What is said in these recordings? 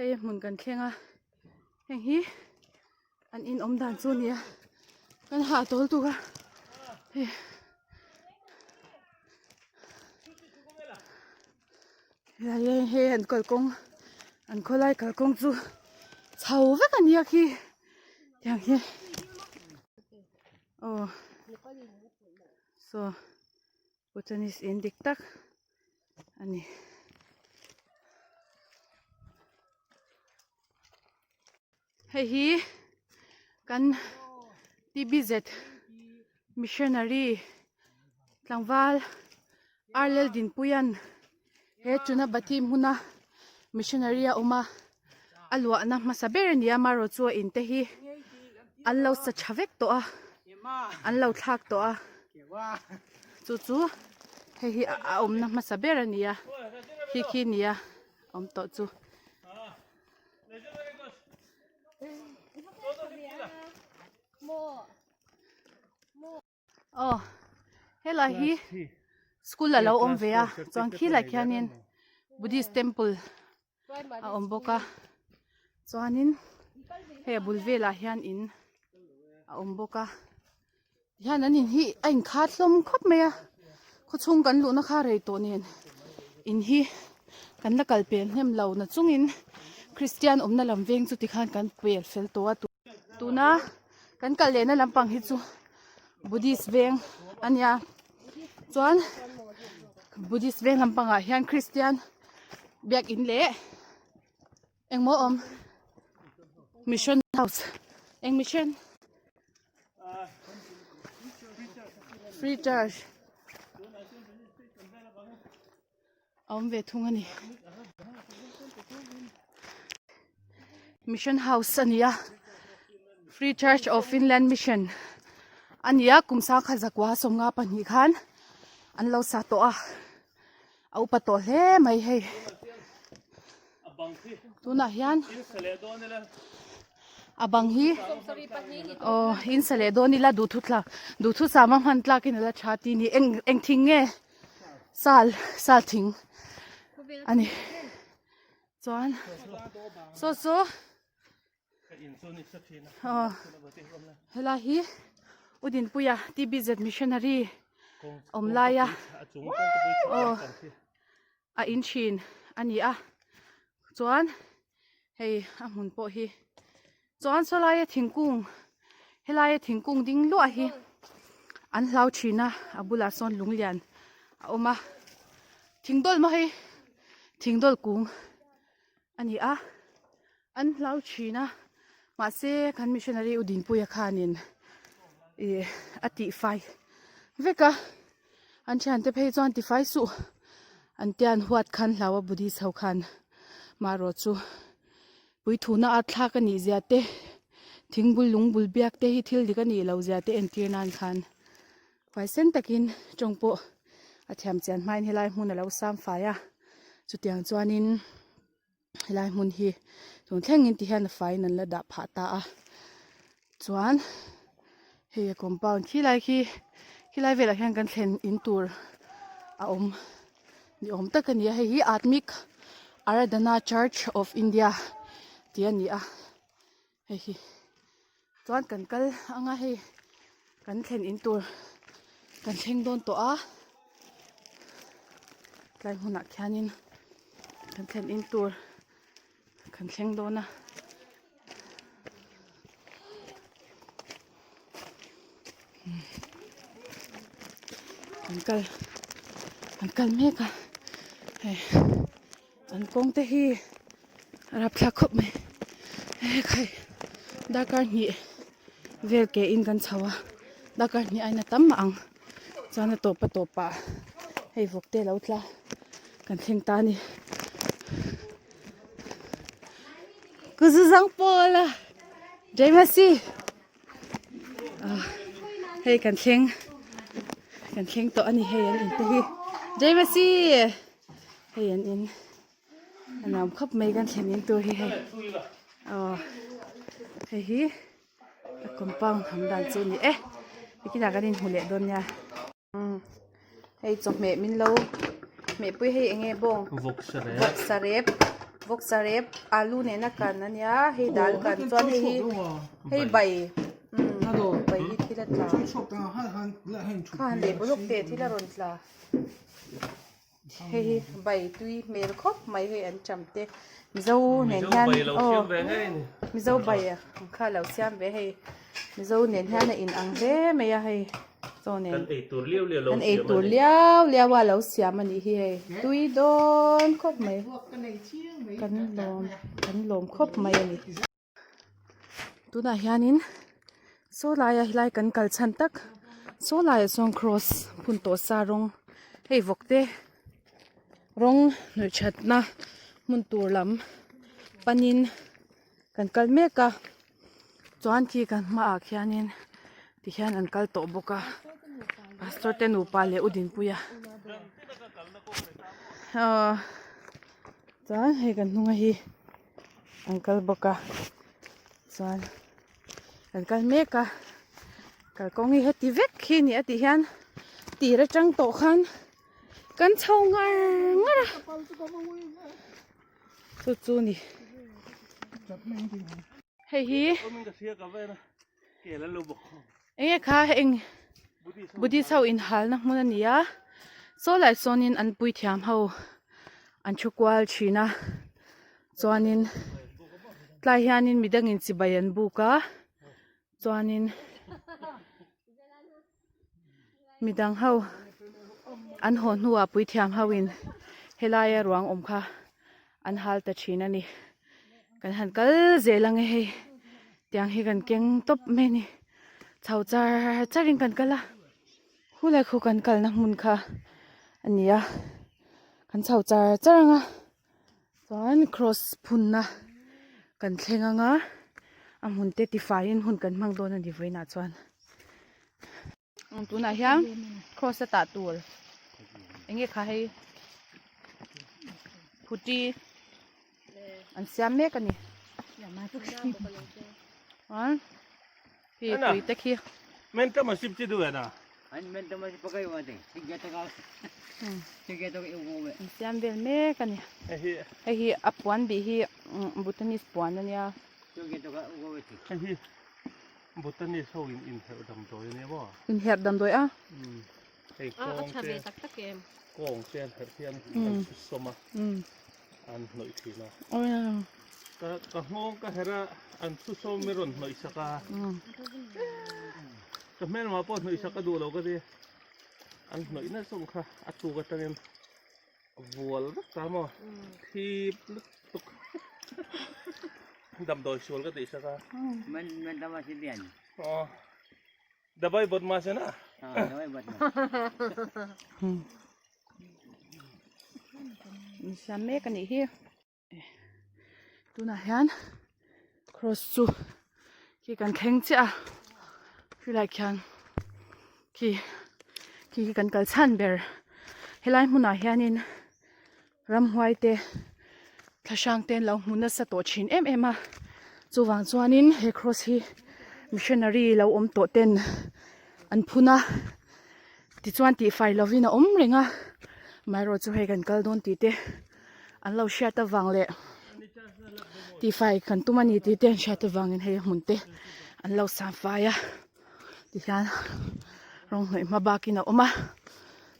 Hei a hmun kan thleng a heng hi an in awm dan chu a ni a kan hah tawl tuk a hei helai hian hei an kalkawng an khawlai kalkawng chu chho vek a nia khi tiang hi aw saw Bhutanese in dik tak a ni. Hei hi kan TBZ missionary tlangval Arlel Dinpuia'n he tuna Bathi hmuna missionary a awm a a luahna hmasa ber a ni a marawh chu a in te hi an lo sa tha vek tawh a an lo thlak tawh a chu chu hei hi a awmna hmasa ber a ni a khi khi a ni a awm tawh chu. Aw helai hi school alo awm ve a chuan khilai khianin buddhist temple a awm bawk a chuanin hei a bul velah hian in a awm bawk a tihian an in hi a inkhat hlawm khawp mai a khawchhung kan luhna kha rei tawh nen in hi kan la kal pel hnem lo na chungin christian awmna lam veng chu tikhan kan pel fel tawh a tuna kan kal lehna lampang hi chu buddhist veng a nia chuan buddhist veng lampangah hian christian biakin leh engmaw awm mission house eng mission free church a awm ve thung a ni mission house a ni a free church of finland mission a ni a kum sangkhat zakua sawmnga pahnih khan an lo sa tawh a a upa tawh hle mai hei tunah hian a bang hi aw in sa leh dawn ila duhthu thlak duhthusam a hman tlak in ala tha tih ni eng eng thing nge sal sal thing a ni chuan saw saw aw helai hi u Dinpuia T_B_Z missionary awm laia aw a in thin a ni a chuan hei a hmun pawh hi chuan saw laia thingkung helaia thingkung ding luah hi an hlau thin a a bulah sawn lung lian a awm a thingdawl maw hei thingdawl kung a ni a an hlau thin a mahse kan missionary u Dinpuia khanin ih a tihfai vek a an thiante phei chuan tifai suh an tia an huat khan hlau a buddhist ho khan marawh chu puithuna a thlak a nih zia te thingbul lung bul biak te hi thil dik a nih loh zia te entir nan khan huaisen takin tawng pawh a thiam chian hmain helai hmun a lo sam fai a chutiang chuanin. Helai hmun hi tun thlengin ti hian a faiin an la dah phah ta a chuan hei a compound khilai khi khilai velah hian kan thlen in tur a awm ni awm tak a ni a hei hi Atmik Aradhana Church of India tih a ni a hei hi chuan kan kal anga hei kan thlen in tur kan thleng dawn tawh a tlai hmunah khianin kan thlen in tur kan thleng dawn a. An kal an kal mek a hei an kawng te hi a rapthlak khawp mai ekhai darkar hnih vel ke in kan chho a darkar hnih aina tam mah ang chuan a tawp a tawp ah hei vawk te alo tla kan thleng ta a ni kuzuzang pawl a Jaimasi. Hei kan thleng kan thleng tawh a ni hei an in te hi Jaimasi hei an in a nuam khawp mai kan thlen in tur hi hei aw hei hi a compound ham dan chu a ni e nikinah kan inhmu leh dawn nia. Hei chawhmeh min lo hmehpui hei eng nge bawng vawk sarep vawk sarep. Vawksa rep alu nena kan a nia hei dal kan chuan hei hi hei bai umm bai hi thil a tla kha han leh bawlawk teh thil a rawn tla hei hi bai tui hmel khawp mai hei an cham te mizo nen hian aw mizo bai ang kha a lo siam ve hei mizo nen hian a inang hle mai a hei. Chaw nen. Kan ei tur liau liau lo Kan ei tur liau liau a lo siam a nih hi hei. Tui dawn khawp mai. Kan lawm kan lawm khawp mai a ni. Tunah hianin saw laia helai kan kal chhan tak saw laiah sawn cross phun tawh sa rawng hei vawk te rawng hnawih thatna hmun tur lam panin kan kal mek a. Chuan khi kan hmaah khianin tihian an kal tawh bawk a pastor te nupa leh u Dinpuia ahh chuan hei kan hnunga hi an kal bawk a chuan an kal mek a kalkawng hi heti vek hi a ni a tih hian tir atang tawh khan kan chho ngar ngar a chu chu ni hei hi enge kha eng buddhist ho inhalna hmun a ni a saw lai sawnin an puithiam ho an thu kual thin a chuanin tlai hianin midangin chibai an buk a chuanin Midang ho an haw hnuah puithiam ho in helaia ruang awm kha an hal ta thin a ni. Kan han kal zel ang e hei tiang hi kan keng tawp mai a ni. Chho char char in kan kal a, khulai khu kan kalna hmun kha a ni a, kan chho char char ang a. Chuan cross phunna kan thleng ang a, a hmun te tifaiin hun kan hmang dawn a ni vawiinah chuan. Tunah hian cross a tah tur eng nge kha hei phuti an siam mek a ni. Chuan khi tui te khi. An siam vel mek a ni. Hei hi a puan bih hi Bhutanese puan a nia. Bhutanese ho in inherh damdawi a nia maw? Inherh damdawi a? Hei kawng te kawng te an herh hian an thu sawm a an hnawih thin a. Ka ka nghawng ka herh a an thu sawm i rawn hnawih sak a. Ka hmelma pawh hnawih sak a duh lo ka ti. An hnawih nasa awm kha a tuk atangin vual vek ta maw thip lutuk damdawi sual ka tih sak a. Aw dabai bawt mahse na. Insiam mek a nih hi. Tunah hian cross chu khi kan thleng chiah a khilai khian khi khi hi kan kal chhan ber helai hmunah hianin ramhuai te thlahrang te an lo hmu nasa tawh thin em em a chuvang chuanin he cross hi missionary lo awm tawh ten an phun a tichuan tihfai lovin a awm reng a amaherawhchu hei kan kal dawn tih te. An lo hriat avang leh tihfai kan tum a ni tih te an hriat avangin hei a hmun te an lo sam fai a tihian rawng hnawih hma bakin a awm a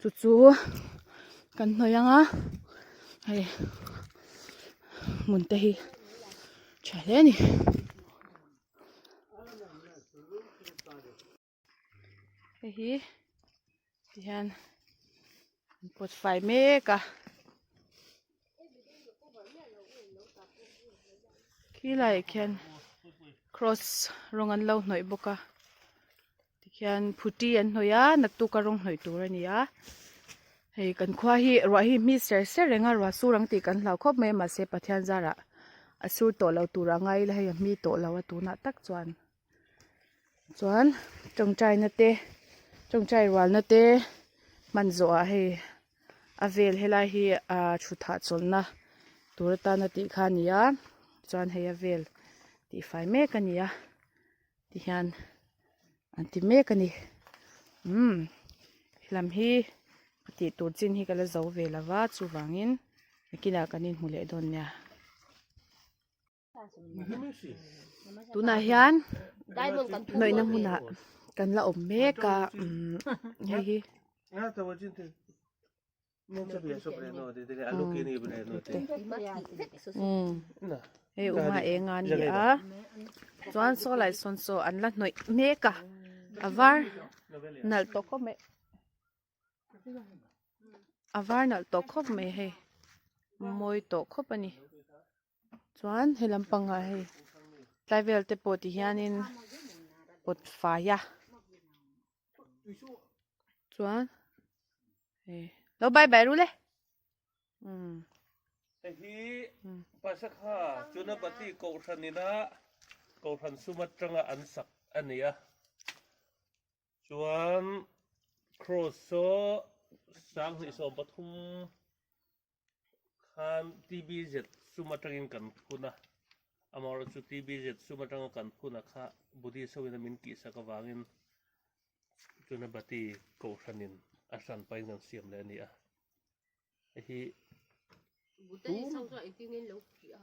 chu chu kan hnawih ang a hei hmun te hi tha hle a ni. Hei hi tihian an pawt fai mek a khilaiah khian cross rawng an lo hnawih bawk a tikhian phuti an hnawih a naktuk a rawng hnawih tur a ni a hei kan khua hi ruah hi mi ser ser reng a ruah sur ang tih kan hlau khawp mai a mahse Pathian zarah a sur tawh lo tur a ngai ila hei a hmi tawh lo a tunah tak chuan. Chuan tawngtaina te tawngtai rualna te hman zawhah hei a vel helai hi ah thutah chawlhna tur atana tih kha a ni a chuan hei a vel tihfai mek a ni a tihian an ti mek a ni umm helam hi tih tur chin hi ka la zo ve lo va chuvangin nakinah kan inhmu leh dawn nia. Tunah hian hnawihna hmunah kan la awm mek a umm hei hi. Hei uma eng a ni a chuan saw lai sawn saw an la hnawih mek a a var nalh tawh khawp mai. A var nalh tawh khawp mai hei mawi tawh khawp a ni chuan he lampang ah hei tlai vel te pawh ti hianin pawt fai a chuan hei lo bye bye ru le umm. Hei hi Pasakha Chunabati Kohhran ina Kohhran sum atanga an sak a ni a. Chuan cross saw 2013 khan TBZ sum atangin kan phun a, amaherawhchu chu TBZ sum atanga kan phun a kha Buddhist ho in a min tihsak avangin Chunabati kohhranin a hran pahin kan siam leh a ni a. Hei hi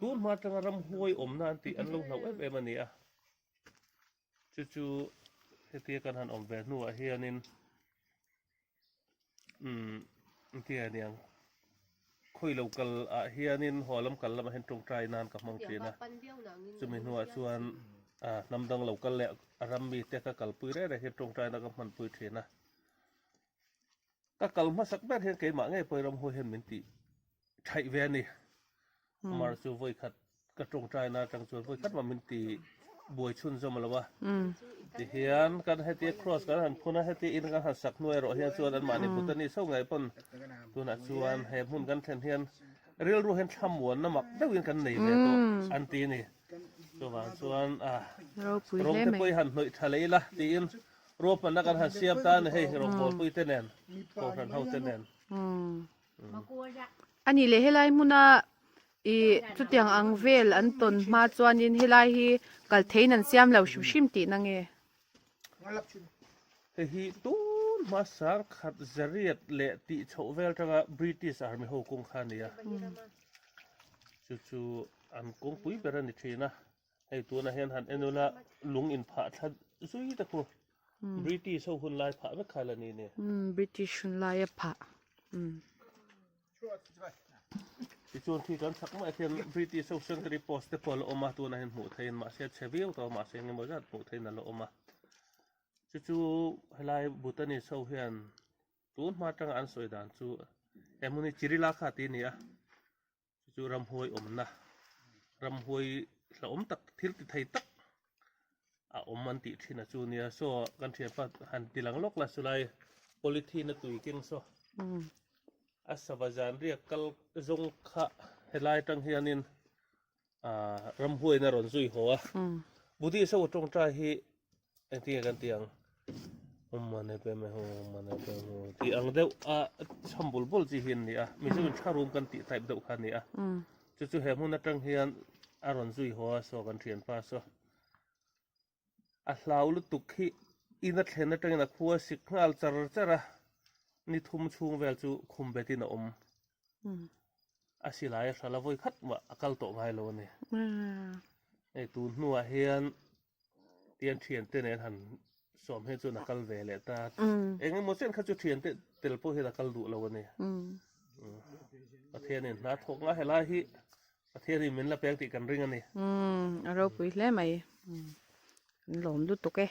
tun hma atanga ramhuai awmna an tih an lo hlauh em em a ni a. Chu chu hetia kan han awm ve hnuah hianin umm engtin nge niang khawi lo kal ah hianin haw lam kal lamah hian tawngtai nan ka hmang thin a chumi hnuah chuan ah hnam dang lo kal leh a ram mite ka kalpui reng reng hian tawngtai na ka hmanpui thin a ka kal hmasak ber hian keimah ngei pawhin ramhuai hian min tih thaih ve a ni. Mar chu vawi khat ka tawngtai na atang chuan vawi khat mah min ti buai chhunzawm lo a. Tihian kan heti cross kan han phun a, heti in kan han sak hnu erawh hian chuan anmahni Bhutanese ho ngei pawn tunah chuan he hmun kan thlen hian rilru hian thlamuanna mak deuhin kan nei ve tawh an ti a ni. Chuvang chuan rawng te pawh i han hnawih tha leh ila tiin ruahmanna kan han siam ta a ni hei rawngbawlpui te nen kohhran ho te nen. A nih leh helai hmuna ih chutiang ang vel an tawn hma chuanin helai hi kal theiin an siam lo hrim hrim tihna nge? Hei hi tun hma sangkhat zariat leh tih chhoh vel atanga British Army ho kawng kha a ni a, chu chu an kawngpui ber a ni thin a. Hei tunah hian han en ula lung inphah thla zui te khu British ho hun lai phah vek kha la ni ni. British hun laia phah. Tichuan khi kan chak maiah khian British ho sentry post te pawh a la awm a tunah hian hmuh theihin mahse a chhe viau tawh a mahse engemaw zat hmuh theihin a la awm a. Chu chu helai Bhutanese ho hian tun hma atanga an sawi dan chu he hmun hi Chirila kha tih a ni a. Chu chu ramhuai awmna ramhuai hlauhawm tak thil ti thei tak a awm an tih thin a chu nia saw kan thianpa han ti lang lawk la chulai polythene a tui keng saw a sava zan riak kal zawng kha helai atang hianin ah ramhuai in a rawn zui haw a Buddhist ho tawngtai hi Engtin nge kan tih ang? Tih ang deuh a chham bul bul chi hi an ni a, Mizo in tha rum kan tih type deuh kha a ni a. Chu chu he hmun atang hian a rawn zui haw a saw kan thianpa saw. A hlau lutuk hi in a thlen atangin a khua sik nghal char char a, ni thum chhung vel chu khum betin a awm. A silai a hral a vawi khat mah a kal tawh ngai lo a ni. Hei tun hnuah hian Tian thiante nen han sawm hian chuan a kal ve leh ta. Eng emaw chen kha chu thiante tel pawh hian a kal duh lo a ni. Pathianin hna thawk nga helai hi Pathianin min la peng tih kan ring a ni. A ropui hle mai. An lawm lutuk e.